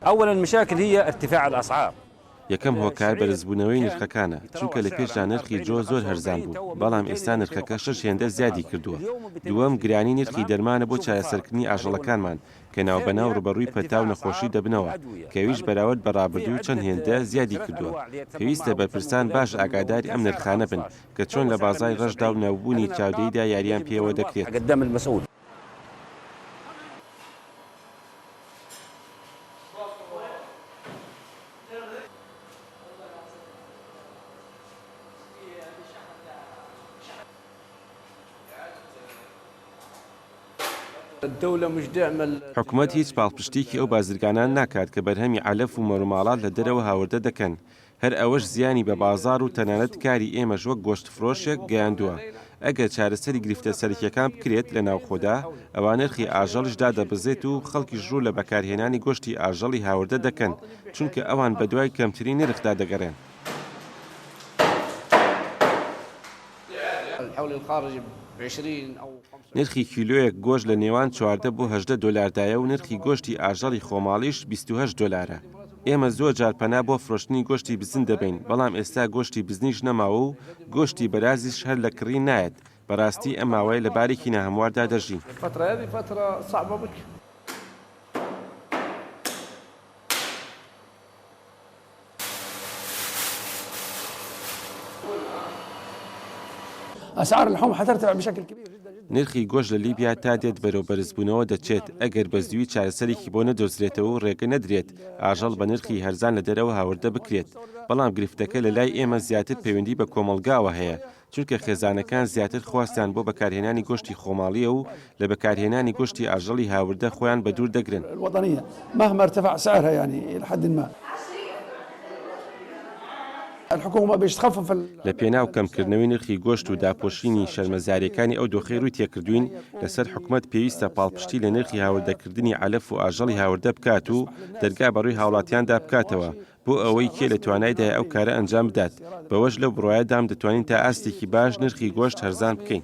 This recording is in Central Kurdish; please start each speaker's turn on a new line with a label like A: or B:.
A: اولا المشاكل هي ارتفاع الاسعار.
B: یەکەم هۆکار بەرزبوونەوەی نرخەکانە، چونکە لە پێشدا نرخی جۆ زۆر هەرزان بوو، بەڵام ئێستا نرخەکە شەش هێندە زیادی کردووە. دووەم، گرانی نرخی دەرمانە بۆ چارەسەرکردنی ئاژەڵەکانمان کە ناوبەناو ڕووبەڕووی پەتا و نەخۆشی دەبنەوە، کە ئەویش بەراورد بە ڕابردوو چەند هێندە زیادی کردووە. پێویستە بەرپرسان باش ئاگاداری ئەم نرخانە بن کە چۆن لە بازاڕی ڕەشدا و نەبوونی چاودێریدا یارییان پێوە دەکرێت. حکومەت هیچ پاڵپشتییەکی ئەو بازرگانانە ناکات کە بەرهەمی عەلەف و مەڕوماڵات لە دەرەوە هاوردە دەکەن، هەر ئەوەش زیانی بە بازاڕ و تەنانەت کاری ئێمەش وەک گۆشتفرۆشێک گەیاندووە. ئەگەر چارەسەری گرفتە سەرەکییەکان بکرێت لە ناوخۆدا، ئەوا نرخی ئاژەڵیش دادەبەزێت و خەڵکیش ڕوو لە بەکارهێنانی گۆشتی ئاژەڵی هاوردە دەکەن، چونکە ئەوان بەدوای کەمترین نرخدا دەگەڕێن. نرخی کیلۆیەک گۆشت لە نێوان 14 بۆ 18 دۆلاردایە و نرخی گۆشتی ئاژەڵی خۆماڵیش 28 دۆلارە. ئێمە زۆر جار پەنا بۆ فرۆشتنی گۆشتی بزن دەبەین، بەڵام ئێستا گۆشتی بزنیش نەماوە و گۆشتی بەرازیش هەر لە کڕین نایەت، بەڕاستی ئەم ماوەیە لە بارێکی ناهەمواردا دەژین. نرخی گۆشت لە لیبیا تا دێت بەرەو بەرزبوونەوە دەچێت، ئەگەر بە زوویی چارەسەرێکی بۆ نەدۆزرێتەوە و ڕێگە نەدرێت ئاژەڵ بە نرخی هەرزان لە دەرەوە هاوردە بکرێت، بەڵام گرفتەکە لە لای ئێمە زیاتر پەیوەندی بە کۆمەڵگاوە هەیە، چونکە خێزانەکان زیاتر خواستیان بۆ بەکارهێنانی گۆشتی خۆماڵییە و لە بەکارهێنانی گۆشتی ئاژەڵی هاوردە خۆیان بەدوور دەگرن. لە پێناو کەمکردنەوەی نرخی گۆشت و داپۆشینی شەرمەزارییەکانی ئەو دۆخەی رووی تێکردووین، لەسەر حکومەت پێویستە پاڵپشتی لە نرخی هاوردەکردنی عەلەف و ئاژەڵی هاوردە بکات و دەرگا بەڕووی هاوڵاتیاندا بکاتەوە بۆ ئەوەی کێ لە توانایدایە ئەو کارە ئەنجام بدات، بەوەش لەو بڕوایەدام دەتوانین تا ئاستێکی باش نرخی گۆشت هەرزان بکەین.